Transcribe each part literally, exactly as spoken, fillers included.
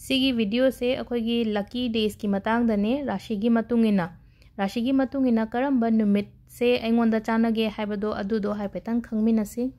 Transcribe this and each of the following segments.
ꯁꯤꯒꯤ ꯚꯤꯗꯤꯑꯣꯁꯦ ꯑꯩꯈꯣꯏꯒꯤ ꯂꯛꯀꯤ ꯗꯦꯖꯀꯤ ꯃꯇꯥꯡꯗꯅꯦ, ꯔꯥꯁꯤꯒꯤ ꯃꯇꯨꯡ ꯏꯟꯅ꯫ ꯔꯥꯁꯤꯒꯤ ꯃꯇꯨꯡ ꯏꯟꯅ ꯀꯔꯝꯕ ꯅꯨꯃꯤꯠꯁꯦ ꯑꯩꯉꯣꯟꯗ ꯆꯥꯟꯅꯒꯦ ꯍꯥꯏꯕꯗꯣ ꯑꯗꯨꯗꯣ ꯍꯥꯏꯐꯦꯠꯇꯪ ꯈꯪꯃꯤꯟꯅꯁꯤ꯫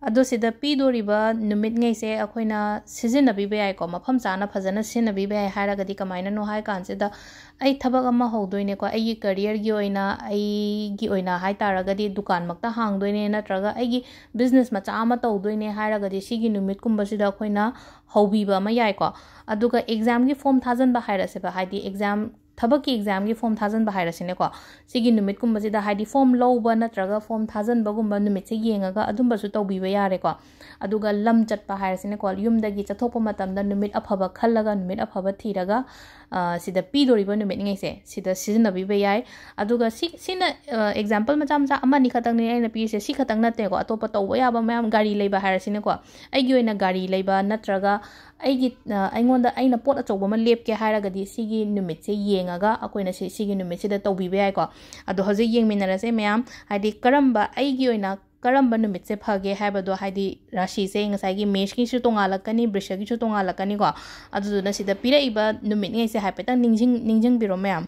ꯑꯗꯣ ꯁꯤꯗ ꯄꯤꯗꯣꯔꯤꯕ ꯅꯨꯃꯤꯠꯉꯩꯁꯦ ꯑꯩꯈꯣꯏꯅ ꯁꯤꯖꯤꯟꯅꯕꯤꯕ ꯌꯥꯏꯀꯣ, ꯃꯐꯝ ꯆꯥꯅ ꯐꯖꯅ ꯁꯤꯖꯤꯟꯅꯕꯤꯕ ꯌꯥꯏ꯫ ꯍꯥꯏꯔꯒꯗꯤ ꯀꯃꯥꯏꯅꯅꯣ ꯍꯥꯏ ꯀꯥꯟꯁꯤꯗ, ꯑꯩ ꯊꯕꯛ ꯑꯃ ꯍꯧꯗꯣꯏꯅꯦꯀꯣ, ꯑꯩꯒꯤ ꯀꯦꯔꯤꯌꯔꯒꯤ ꯑꯣꯏꯅ, ꯑꯩꯒꯤ ꯑꯣꯏꯅ ꯍꯥꯏ ꯇꯥꯔꯒꯗꯤ ꯗꯨꯀꯥꯟꯃꯛꯇ ꯍꯥꯡꯗꯣꯏꯅꯦ, ꯅꯠꯇ꯭ꯔꯒ ꯑꯩꯒꯤ ꯕꯤꯖꯤꯅꯦꯁ ꯃꯆꯥ ꯑꯃ ꯇꯧꯗꯣꯏꯅꯦ ꯍꯥꯏꯔꯒꯗꯤ ꯁꯤꯒꯤ ꯅꯨꯃꯤꯠꯀꯨꯝꯕꯁꯤꯗ ꯑꯩꯈꯣꯏꯅ ꯍꯧꯕꯤꯕ ꯑꯃ ꯌꯥꯏꯀꯣ꯫ ꯑꯗꯨꯒ ꯑꯦꯛꯖꯥꯝꯒꯤ ꯐꯣꯝ ꯊꯥꯖꯤꯟꯕ ꯍꯥꯏꯔꯁꯦꯕ, ꯍꯥꯏꯗꯤ ꯑꯦꯛꯖꯥꯝ, ꯊꯕꯛꯀꯤ ꯑꯦꯛꯖꯥꯝꯒꯤ ꯐꯣꯝ ꯊꯥꯖꯤꯟꯕ ꯍꯥꯏꯔꯁꯤꯅꯦꯀꯣ꯫ ꯁꯤꯒꯤ ꯅꯨꯃꯤꯠꯀꯨꯝꯕꯁꯤꯗ, ꯍꯥꯏꯗꯤ ꯐꯣꯝ ꯂꯧꯕ ꯅꯠꯇ꯭ꯔꯒ ꯐꯣꯝ ꯊꯥꯖꯤꯟꯕꯒꯨꯝꯕ ꯅꯨꯃꯤꯠꯁꯦ ꯌꯦꯡꯉꯒ ꯑꯗꯨꯝꯕꯁꯨ ꯇꯧꯕꯤꯕ ꯌꯥꯔꯦꯀꯣ꯫ ꯑꯗꯨꯒ ꯂꯝ ꯆꯠꯄ ꯍꯥꯏꯔꯁꯤꯅꯦꯀꯣ, ꯌꯨꯝꯗꯒꯤ ꯆꯠꯊꯣꯛꯄ ꯃꯇꯝꯗ ꯅꯨꯃꯤꯠ ꯑꯐꯕ ꯈꯜꯂꯒ, ꯅꯨꯃꯤꯠ ꯑꯐꯕ ꯊꯤꯔꯒ, ꯑ, ꯁꯤꯗ ꯄꯤꯗꯣꯔꯤꯕ ꯅꯨꯃꯤꯠꯉꯩꯁꯦ ꯁꯤꯗ ꯁꯤꯖꯤꯟꯅꯕꯤꯕ ꯌꯥꯏ꯫ ꯑꯗꯨꯒ ꯁꯤ, ꯁꯤꯅ, ꯑ, ꯑꯦꯛꯖꯥꯝꯄꯜ ꯃꯆꯥ ꯃꯆꯥ ꯑꯃꯅꯤ ꯈꯛꯇꯪꯅꯤ ꯑꯩꯅ ꯄꯤꯔꯤꯁꯦ, ꯁꯤ ꯈꯛꯇꯪ ꯅꯠꯇꯦꯀꯣ, ꯑꯇꯣꯞꯄ ꯇꯧꯕ ꯌꯥꯕ ꯃꯌꯥꯝ, ꯒꯥꯔꯤ ꯂꯩꯕ ꯍꯥꯏꯔꯁꯤꯅꯦꯀꯣ꯫ ꯑꯩꯒꯤ ꯑꯣꯏꯅ ꯒꯥꯔꯤ ꯂꯩꯕ ꯅꯠꯇ꯭ꯔꯒ ꯑꯩꯒꯤ, ꯑ, ꯑꯩꯉꯣꯟꯗ, ꯑꯩꯅ ꯄꯣꯠ ꯑꯆꯧꯕ ꯑꯃ ꯂꯦꯞꯀꯦ ꯍꯥꯏꯔꯒꯗꯤ ꯁꯤꯒꯤ ꯅꯨꯃꯤꯠꯁꯦ ꯌꯦꯡꯉꯒ ꯑꯩꯈꯣꯏꯅ ꯁꯤ, ꯁꯤꯒꯤ ꯅꯨꯃꯤꯠꯁꯤꯗ ꯇꯧꯕꯤꯕ ꯌꯥꯏꯀꯣ꯫ ꯑꯗꯣ ꯍꯧꯖꯤꯛ ꯌꯦꯡꯃꯤꯟꯅꯔꯁꯦ ꯃꯌꯥꯝ, ꯍꯥꯏꯗꯤ ꯀꯔꯝꯕ, ꯑꯩꯒꯤ ꯑꯣꯏꯅ ꯀꯔꯝꯕ ꯅꯨꯃꯤꯠꯁꯦ ꯐꯒꯦ ꯍꯥꯏꯕꯗꯣ, ꯍꯥꯏꯗꯤ ꯔꯥꯁꯤꯁꯦ ꯉꯁꯥꯏꯒꯤ ꯃꯦꯁꯀꯤꯁꯨ ꯇꯣꯉꯥꯜꯂꯛꯀꯅꯤ, ꯕ꯭ꯔꯤꯁꯒꯤꯁꯨ ꯇꯣꯉꯥꯜꯂꯛꯀꯅꯤꯀꯣ꯫ ꯑꯗꯨꯗꯨꯅ ꯁꯤꯗ ꯄꯤꯔꯛꯏꯕ ꯅꯨꯃꯤꯠꯉꯩꯁꯦ ꯍꯥꯏꯐꯦꯠꯇꯪ ꯅꯤꯡꯁꯤꯡ-, ꯅꯤꯡꯁꯤꯡꯕꯤꯔꯣ ꯃꯌꯥꯝ꯫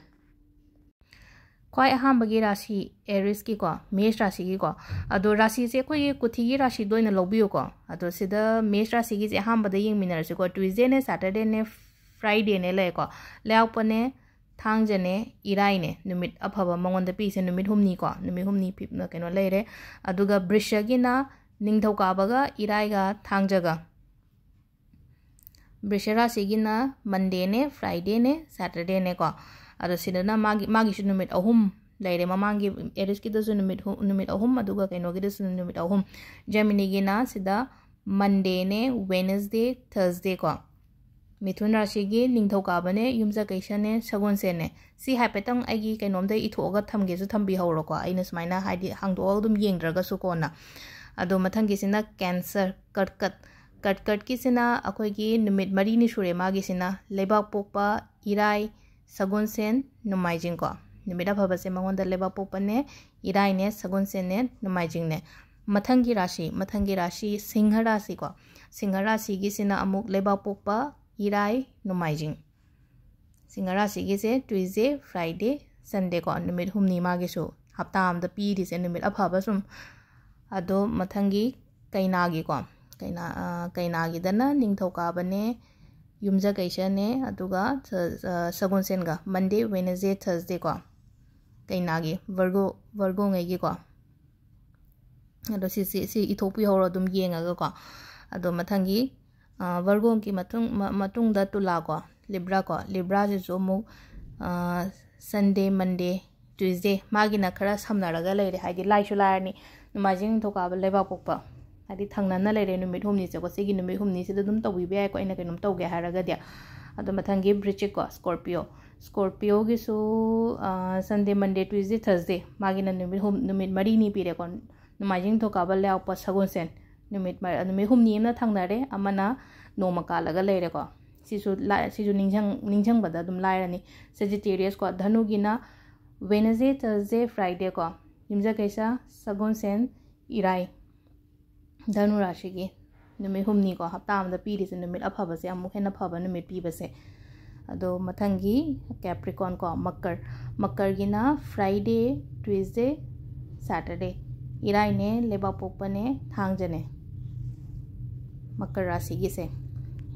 ꯈ꯭ꯋꯥꯏ ꯑꯍꯥꯟꯕꯒꯤ ꯔꯥꯁꯤ ꯑꯦꯔꯤꯁꯀꯤꯀꯣ, ꯃꯦꯁ ꯔꯥꯁꯤꯒꯤꯀꯣ꯫ ꯑꯗꯣ ꯔꯥꯁꯤꯁꯦ ꯑꯩꯈꯣꯏꯒꯤ ꯀꯨꯊꯤꯒꯤ ꯔꯥꯁꯤꯗ ꯑꯣꯏꯅ ꯂꯧꯕꯤꯌꯨꯀꯣ꯫ ꯑꯗꯣ ꯁꯤꯗ ꯃꯦꯁ ꯔꯥꯁꯤꯒꯤꯁꯦ ꯑꯍꯥꯟꯕꯗ ꯌꯦꯡꯃꯤꯟꯅꯔꯁꯤꯀꯣ꯫ ꯇ꯭ꯌꯨꯁꯗꯦꯅꯦ, ꯁꯦꯇꯔꯗꯦꯅꯦ, ꯐ꯭ꯔꯥꯏꯗꯦꯅꯦ ꯂꯩꯔꯦꯀꯣ꯫ ꯂꯩꯕꯥꯛꯄꯣꯛꯄꯅꯦ, ꯊꯥꯡꯖꯅꯦ, ꯏꯔꯥꯏꯅꯦ꯫ ꯅꯨꯃꯤꯠ ꯑꯐꯕ ꯃꯉꯣꯟꯗ ꯄꯤꯔꯤꯁꯦ ꯅꯨꯃꯤꯠ ꯍꯨꯝꯅꯤꯀꯣ, ꯅꯨꯃꯤꯠ ꯍꯨꯝꯅꯤ ꯐꯤ-, ꯀꯩꯅꯣ ꯂꯩꯔꯦ꯫ ꯑꯗꯨꯒ ꯕ꯭ꯔꯤꯁꯒꯤꯅ ꯅꯤꯡꯊꯧꯀꯥꯕꯒ ꯏꯔꯥꯏꯒ ꯊꯥꯡꯖꯒ꯫ ꯕ꯭ꯔꯤꯁ ꯔꯥꯁꯤꯒꯤꯅ ꯃꯟꯗꯦꯅꯦ, ꯐ꯭ꯔꯥꯏꯗꯦꯅꯦ, ꯁꯦꯇꯔꯗꯦꯅꯦꯀꯣ꯫ ꯑꯗꯣ ꯁꯤꯗꯅ ꯃꯥꯒꯤ, ꯃꯥꯒꯤꯁꯨ ꯅꯨꯃꯤꯠ ꯑꯍꯨꯝ ꯂꯩꯔꯦ꯫ ꯃꯃꯥꯡꯒꯤ ꯑꯦꯔꯤꯁꯀꯤꯗꯁꯨ ꯅꯨꯃꯤꯠ ꯍꯨ-, ꯅꯨꯃꯤꯠ ꯑꯍꯨꯝ, ꯑꯗꯨꯒ ꯀꯩꯅꯣꯒꯤꯗꯁꯨ ꯅꯨꯃꯤꯠ ꯑꯍꯨꯝ꯫ ꯖꯦꯃꯤꯅꯤꯒꯤꯅ ꯁꯤꯗ ꯃꯟꯗꯦꯅꯦ, ꯋꯦꯅꯁꯗꯦ, ꯊꯔꯁꯗꯦꯀꯣ꯫ ꯃꯤꯊꯨꯟ ꯔꯥꯁꯤꯒꯤ ꯅꯤꯡꯊꯧꯀꯥꯕꯅꯦ, ꯌꯨꯝꯖꯀꯩꯁꯅꯦ, ꯁꯒꯣꯜꯁꯦꯟꯅꯦ꯫ ꯁꯤ ꯍꯥꯏꯐꯦꯠꯇꯪ ꯑꯩꯒꯤ ꯀꯩꯅꯣꯝꯗ ꯏꯊꯣꯛꯑꯒ ꯊꯝꯒꯦꯁꯨ ꯊꯝꯕꯤꯍꯧꯔꯣꯀꯣ, ꯑꯩꯅ ꯁꯨꯃꯥꯏꯅ ꯍꯥꯏꯗꯤ ꯍꯥꯡꯗꯣꯛꯑꯒ ꯑꯗꯨꯝ ꯌꯦꯡꯗ꯭ꯔꯒꯁꯨ ꯀꯣꯟꯅ꯫ ꯑꯗꯣ ꯃꯊꯪꯒꯤꯁꯤꯅ ꯀꯦꯟꯁꯔ, ꯀꯔꯀꯠ꯫ ꯀꯔꯀꯠꯀꯤꯁꯤꯅ ꯑꯩꯈꯣꯏꯒꯤ ꯅꯨꯃꯤꯠ ꯃꯔꯤꯅꯤ ꯁꯨꯔꯦ ꯃꯥꯒꯤꯁꯤꯅ, ꯂꯩꯕꯥꯛꯄꯣꯛꯄ, ꯏꯔꯥꯏ, ꯁꯒꯣꯜꯁꯦꯟ, ꯅꯣꯡꯃꯥꯏꯖꯤꯡꯀꯣ꯫ ꯅꯨꯃꯤꯠ ꯑꯐꯕꯁꯦ ꯃꯉꯣꯟꯗ ꯂꯩꯕꯥꯛꯄꯣꯛꯄꯅꯦ, ꯏꯔꯥꯏꯅꯦ, ꯁꯒꯣꯜꯁꯦꯟꯅꯦ, ꯅꯣꯡꯃꯥꯏꯖꯤꯡꯅꯦ꯫ ꯃꯊꯪꯒꯤ ꯔꯥꯁꯤ, ꯃꯊꯪꯒꯤ ꯔꯥꯁꯤ ꯁꯤꯡꯍ ꯔꯥꯁꯤꯀꯣ꯫ ꯁꯤꯡꯍ ꯔꯥꯁꯤꯒꯤꯁꯤꯅ ꯑꯃꯨꯛ ꯂꯩꯕꯥꯛꯄꯣꯛꯄ, ꯏꯔꯥꯏ, ꯅꯣꯡꯃꯥꯏꯖꯤꯡ꯫ ꯁꯤꯡꯍ ꯔꯥꯁꯤꯒꯤꯁꯦ Tuesday, Friday, Sunday ꯀꯣ, ꯅꯨꯃꯤꯠ ꯍꯨꯝꯅꯤ ꯃꯥꯒꯤꯁꯨ꯫ ꯍꯞꯇꯥ ꯑꯃꯗ ꯄꯤꯔꯤꯁꯦ ꯅꯨꯃꯤꯠ ꯑꯐꯕ ꯁꯨꯝ꯫ ꯑꯗꯣ ꯃꯊꯪꯒꯤ ꯀꯩꯅꯥꯒꯤꯀꯣ, ꯀꯩꯅꯥ, ꯑ, ꯀꯩꯅꯥꯒꯤꯗꯅ ꯅꯤꯡꯊꯧꯀꯥꯕꯅꯦ, ꯌꯨꯝꯖꯀꯩꯁꯅꯦ, ꯑꯗꯨꯒ ꯁ-, ꯑ, ꯁꯒꯣꯜꯁꯦꯟꯒ꯫ Monday, Wednesday, Thursday ꯀꯣ, ꯀꯩꯅꯥꯒꯤ, Virgo, Virgo ꯉꯩꯒꯤꯀꯣ꯫ ꯑꯗꯣ ꯁꯤ, ꯁꯤ, ꯁꯤ ꯏꯊꯣꯛꯄꯤꯍꯧꯔꯣ ꯑꯗꯨꯝ ꯌꯦꯡꯉꯒꯀꯣ꯫ ꯑꯗꯣ ꯃꯊꯪꯒꯤ, ꯑ, Virgo ꯒꯤ ꯃꯇꯨꯡ, ꯃ-, ꯃꯇꯨꯡꯗ ꯇꯨꯂꯥ ꯀꯣ, Libra ꯀꯣ꯫ Libra ꯁꯤꯁꯨ ꯑꯃꯨꯛ, ꯑ, Sunday, Monday, Tuesday, ꯃꯥꯒꯤꯅ ꯈꯔ ꯁꯝꯅꯔꯒ ꯂꯩꯔꯦ, ꯍꯥꯏꯗꯤ ꯂꯥꯏꯁꯨ ꯂꯥꯏꯔꯅꯤ, ꯅꯣꯡꯃꯥꯏꯖꯤꯡ, ꯅꯤꯡꯊꯧꯀꯥꯕ, ꯂꯩꯕꯥꯛꯄꯣꯛꯄ, ꯍꯥꯏꯗꯤ ꯊꯪꯅꯅ ꯂꯩꯔꯦ ꯅꯨꯃꯤꯠ ꯍꯨꯝꯅꯤꯁꯦꯀꯣ꯫ ꯁꯤꯒꯤ ꯅꯨꯃꯤꯠ ꯍꯨꯝꯅꯤꯁꯤꯗ ꯑꯗꯨꯝ ꯇꯧꯕꯤꯕ ꯌꯥꯏꯀꯣ, ꯑꯩꯅ ꯀꯩꯅꯣꯝ ꯇꯧꯒꯦ ꯍꯥꯏꯔꯒꯗꯤ꯫ ꯑꯗꯣ ꯃꯊꯪꯒꯤ ꯕ꯭ꯔꯤꯆꯤꯛ ꯀꯣ, Scorpio꯫ Scorpio ꯒꯤꯁꯨ, ꯑ, Sunday, Monday, Tuesday, Thursday, ꯃꯥꯒꯤꯅ ꯅꯨꯃꯤꯠ ꯍꯨꯝ-, ꯅꯨꯃꯤꯠ ꯃꯔꯤꯅꯤ ꯄꯤꯔꯦꯀꯣ꯫ ꯅꯣꯡꯃꯥꯏꯖꯤꯡ, ꯅꯤꯡꯊꯧꯀꯥꯕ, ꯂꯩꯕꯥꯛꯄꯣꯛꯄ, ꯁꯒꯣꯜꯁꯦꯟ꯫ ꯅꯨꯃꯤꯠ ꯃ-, ꯅꯨꯃꯤꯠ ꯍꯨꯝꯅꯤ ꯑꯃꯅ ꯊꯪꯅꯔꯦ, ꯑꯃꯅ ꯅꯣꯡꯃ ꯀꯥꯜꯂꯒ ꯂꯩꯔꯦꯀꯣ꯫ ꯁꯤꯁꯨ ꯂꯥ-, ꯁꯤꯁꯨ ꯅꯤꯡꯁꯪ-, ꯅꯤꯡꯁꯤꯡꯕꯗ ꯑꯗꯨꯝ ꯂꯥꯏꯔꯅꯤ꯫ Sagittarius ꯀꯣ, ꯙꯅꯨꯒꯤꯅ Wednesday, Thursday, Friday ꯀꯣ, ꯌꯨꯝꯖꯀꯩꯁ, ꯁꯒꯣꯜꯁꯦꯟ, ꯏꯔꯥꯏ꯫ ꯙꯅꯨ ꯔꯥꯁꯤꯒꯤ ꯅꯨꯃꯤꯠ ꯍꯨꯝꯅꯤꯀꯣ, ꯍꯞꯇꯥ ꯑꯃꯗ ꯄꯤꯔꯤꯁꯦ, ꯅꯨꯃꯤꯠ ꯑꯐꯕꯁꯦ, ꯑꯃꯨꯛ ꯍꯦꯟꯅ ꯐꯕ ꯅꯨꯃꯤꯠ ꯄꯤꯕꯁꯦ꯫ ꯑꯗꯣ ꯃꯊꯪꯒꯤ Capricorn ꯀꯣ, Makar. ꯃꯀꯔꯒꯤꯅ Friday, Tuesday, Saturday꯫ ꯏꯔꯥꯏꯅꯦ, ꯂꯩꯕꯥꯛꯄꯣꯛꯄꯅꯦ, ꯊꯥꯡꯖꯅꯦ꯫ Makar ꯔꯥꯁꯤꯒꯤꯁꯦ꯫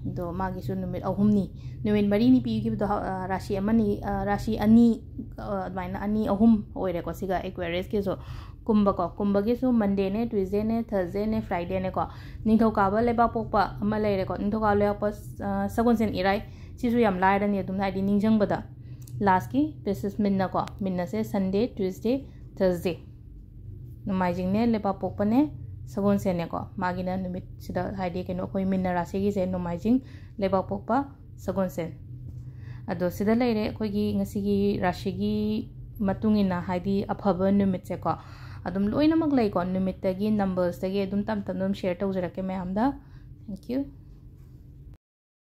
ꯑꯗꯣ ꯃꯥꯒꯤꯁꯨ ꯅꯨꯃꯤꯠ ꯑꯍꯨꯝꯅꯤ, ꯅꯨꯃꯤꯠ ꯃꯔꯤꯅꯤ ꯄꯤꯈꯤꯕꯗꯣ, ꯑ, ꯔꯥꯁꯤ ꯑꯃꯅꯤ, ꯑ, ꯔꯥꯁꯤ ꯑꯅꯤ, ꯑ, ꯑꯗꯨꯃꯥꯏꯅ ꯑꯅꯤ ꯑꯍꯨꯝ ꯑꯣꯏꯔꯦꯀꯣ꯫ ꯁꯤꯒ Aquarius ꯀꯤꯁꯨ꯫ ꯀꯨꯝꯕꯀꯣ, ꯀꯨꯝꯕꯒꯤꯁꯨ Monday ꯅꯦ, Tuesday ꯅꯦ, Thursday ꯅꯦ, Friday ꯅꯦꯀꯣ꯫ ꯅꯤꯡꯊꯧꯀꯥꯕ, ꯂꯩꯕꯥꯛꯄꯣꯛꯄ ꯑꯃ ꯂꯩꯔꯦꯀꯣ꯫ ꯅꯤꯡꯊꯧꯀꯥꯕ, ꯂꯩꯕꯥꯛꯄꯣꯛꯄ, ꯑ, ꯁꯒꯣꯜꯁꯦꯟ, ꯏꯔꯥꯏ꯫ ꯁꯤꯁꯨ ꯌꯥꯝ ꯂꯥꯏꯔꯅꯤ ꯑꯗꯨꯝ, ꯍꯥꯏꯗꯤ ꯅꯤꯡꯁꯤꯡꯕꯗ꯫ Last ꯀꯤ Pisces, ꯃꯤꯟꯅ ꯀꯣ꯫ ꯃꯤꯟꯅꯁꯦ Sunday, Tuesday, Thursday꯫ ꯅꯣꯡꯃꯥꯏꯖꯤꯡꯅꯦ, ꯂꯩꯕꯥꯛꯄꯣꯛꯄꯅꯦ, ꯁꯒꯣꯜꯁꯦꯟꯅꯦꯀꯣ꯫ ꯃꯥꯒꯤꯅ ꯅꯨꯃꯤꯠꯁꯤꯗ, ꯍꯥꯏꯗꯤ ꯀꯩꯅꯣ, ꯑꯩꯈꯣꯏ ꯃꯤꯟꯅ ꯔꯥꯁꯤꯒꯤꯁꯦ ꯅꯣꯡꯃꯥꯏꯖꯤꯡ, ꯂꯩꯕꯥꯛꯄꯣꯛꯄ, ꯁꯒꯣꯜꯁꯦꯟ꯫ ꯑꯗꯣ ꯁꯤꯗ ꯂꯩꯔꯦ ꯑꯩꯈꯣꯏꯒꯤ ꯉꯁꯤꯒꯤ ꯔꯥꯁꯤꯒꯤ ꯃꯇꯨꯡ ꯏꯟꯅ, ꯍꯥꯏꯗꯤ ꯑꯐꯕ ꯅꯨꯃꯤꯠꯁꯦꯀꯣ꯫ ꯑꯗꯨꯝ ꯂꯣꯏꯅꯃꯛ ꯂꯩꯀꯣ, ꯅꯨꯃꯤꯠꯇꯒꯤ, numbers ꯇꯒꯤ ꯑꯗꯨꯝ ꯇꯞ ꯇꯞꯅ ꯑꯗꯨꯝ share ꯇꯧꯖꯔꯛꯀꯦ ꯃꯌꯥꯝꯗ꯫ Thank you꯫